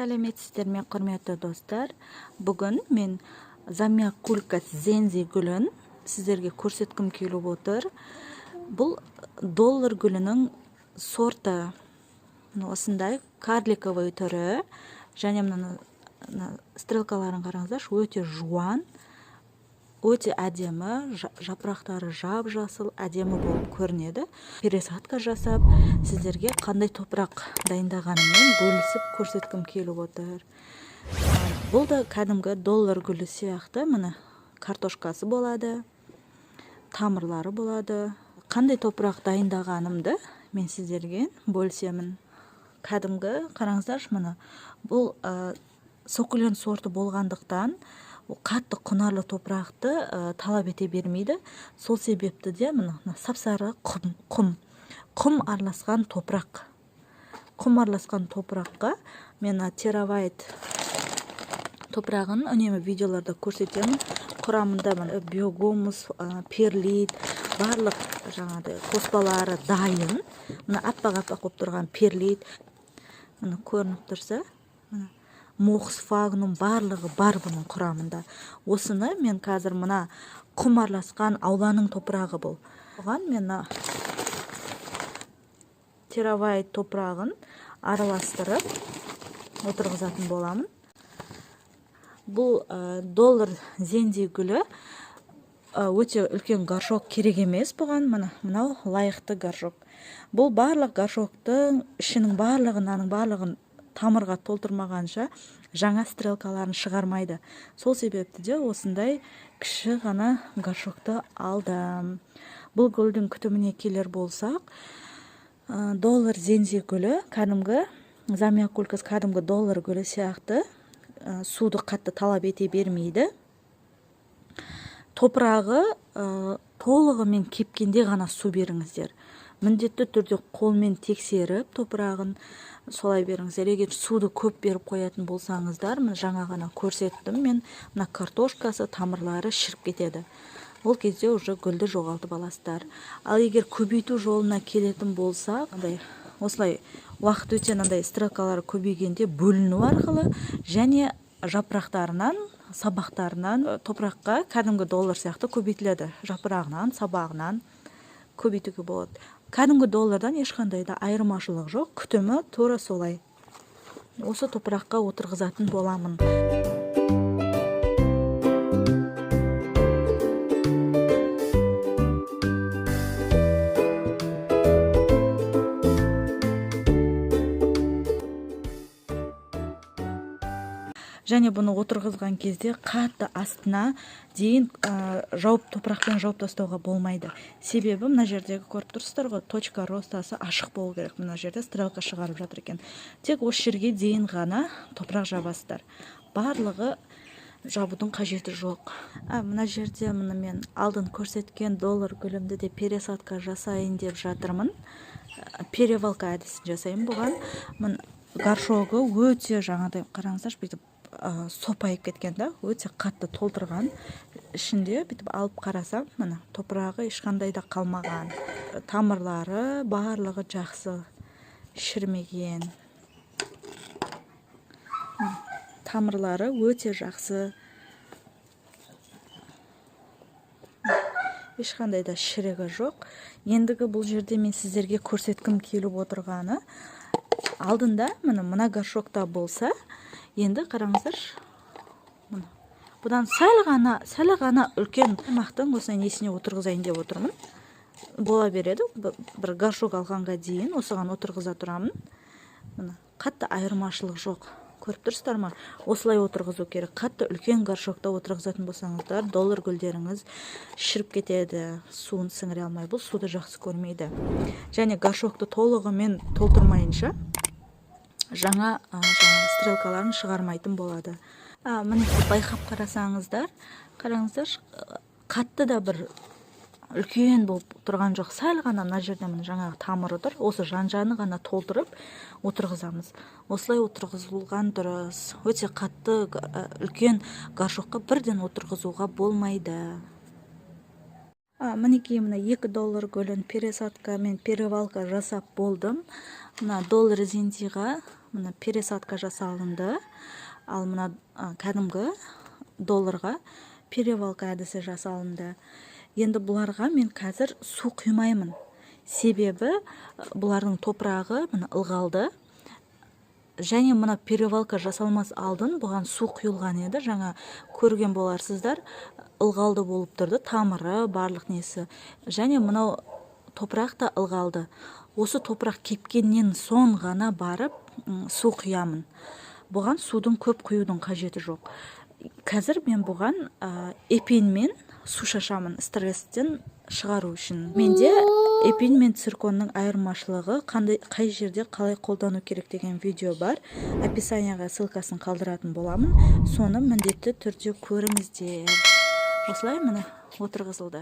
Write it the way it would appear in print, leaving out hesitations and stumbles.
Сәлеметсіздер ме, құрметті достар! Бүгін мен замиокулькас зензи гүлін сіздерге көрсеткім келіп отыр. Бұл доллар гүлінің сорты, осындай карликовый түрі. Және мына стрелкаларын қараңыздаршы, өте жуан, өте әдемі, жапырақтары жап-жасыл, әдемі болып көрінеді. Пересадка жасап, сіздерге қандай топырақ дайындағаныммен бөлісіп көрсеткім келіп отыр. Бұл да кәдімгі доллар гүлі сияқты, міне картошкасы болады, тамырлары болады. Қандай топырақ дайындағанымды мен сіздерге бөлісемін. Кәдімгі қараңыздаршы, міне бұл суккулент сорты болғандықтан қатты құнарлы топырақты талап ете бермейді. Сол себепті де мына сап-сары құм араласқан топырақ. Құм араласқан топыраққа мен теравайт топырағын үнемі видеоларда көрсетемін. Құрамында мына биогумус, перлит, барлық жаңағыдай қоспалары дайын. Мына аппақ-аппақ болып тұрған перлит, мына көрініп тұрса, мына мох, сфагнум барлығы бар бұның құрамында. Осыны мен қазір мына құм араласқан ауланың топырағы бұл. Оған мен мына теравайт топырағын араластырып отырғызатын боламын. Бұл доллар зенди гүлі, өте үлкен горшок керек емес бұған. Мына мынау лайықты горшок. Бұл барлық горшоктың ішінің барлығын, мынаның барлығын тамырға толтырмағанша жаңа стрелкаларын шығармайды. Сол себепті де осындай кіші ғана горшокты алдым. Бұл гүлдің күтіміне келер болсақ, доллар зензи гүлі кәдімгі замиокулькас кәдімгі доллар гүлі сияқты, суды қатты талап ете бермейді. Топырағы толығымен кепкенде ғана су беріңіздер. Міндетті түрде қолмен тексеріп топырағын солай беріңіздер. Егер суды көп беріп қоятын болсаңыздар, мына жаңа ғана көрсеттім мен, мына картошкасы тамырлары шіріп кетеді. Ол кезде уже гүлді жоғалтып аласыздар. Ал егер көбейту жолына келетін болсақ, осылай уақыт өте мынандай стрелкалар көбейгенде бөліну арқылы және жапырақтарынан, сабақтарынан топыраққа кәдімгі доллар сияқты көбейтіледі. Жапырағынан, сабағынан көбейтуге болады. Кәдімгі доллардан ешқандай да айырмашылық жоқ, күтімі тура солай. Осы топыраққа отырғызатын боламын. Және бұны отырғызған кезде қатты астына дейін, топырақпен жауып тастауға болмайды. Себебі мына жердегі көріп тұрсыздар ғой, точка ростасы ашық болу керек. Мына жерде стрелка шығарып жатыр екен. Тек осы жерге дейін ғана топырақ жабасыздар. Барлығы жабудың қажеті жоқ. Мына жерде мына мен алдын көрсеткен доллар гүлімді де пересадка жасайын деп жатырмын. Перевалка әдісін жасаймын бұған. Мына горшогы өте жаңағыдай қараңыздаршы, бүйтіп, сопайып кеткен да, өте қатты толтырған. Ішінде бүйтіп алып қарасам, міне топырағы ешқандай да қалмаған. Тамырлары барлығы жақсы шірімеген. Тамырлары өте жақсы. Ешқандай да шірігі жоқ. Ендігі бұл жерде мен сіздерге көрсеткім келіп отырғаны, алдында міне мына горшокта болса, енді қараңыздаршы, міне бұдан сәл ғана үлкен аймақтың осындай несіне отырғызайын деп отырмын. Бола береді, бір горшок алғанға дейін осыған отырғыза тұрамын. Міне қатты айырмашылық жоқ. Көріп тұрсыздар ма? Осылай отырғызу керек. Қатты үлкен горшокта отырғызатын болсаңыздар, доллар гүлдеріңіз шіріп кетеді, суын сіңіре алмай. Бұл суды жақсы көрмейді. Және горшокты толығымен толтырмайынша жаңа стрелкаларын шығармайтын болады. Мінекей байқап қарасаңыздар, қараңыздар, қатты да бір үлкен болып тұрған жоқ. Сәл ғана мына жерде міне жаңағы тамыры тұр. Осы жан-жағын ғана толтырып отырғызамыз. Осылай отырғызылған дұрыс. Өте қатты, үлкен горшокқа бірден отырғызуға болмайды. Мінекей, мына 2 доллар гүлін пересадка мен перевалка жасап болдым. Мына доллар зиндиға мына пересадка жасалынды, ал мына кәдімгі долларға перевалка әдісі жасалынды. Енді бұларға мен қазір су құймаймын, себебі бұлардың топырағы мына ылғалды және мына перевалка жасалмас алдын бұған су құйылған еді, жаңа көрген боларсыздар. Ылғалды болып тұрды тамыры, барлық несі, және мынау топырақ та ылғалды. Осы топырақ кепкеннен соң ғана барып су құямын. Бұған судың көп құюдың қажеті жоқ. Қазір мен бұған эпинмен су шашамын, стресстен шығару үшін. Менде эпин мен цирконның айырмашылығы қандай, қай жерде қалай қолдану керек деген видео бар. Описанияға ссылкасын қалдыратын боламын, соны міндетті түрде көріңіздер. Осылай, міне, отырғызылды.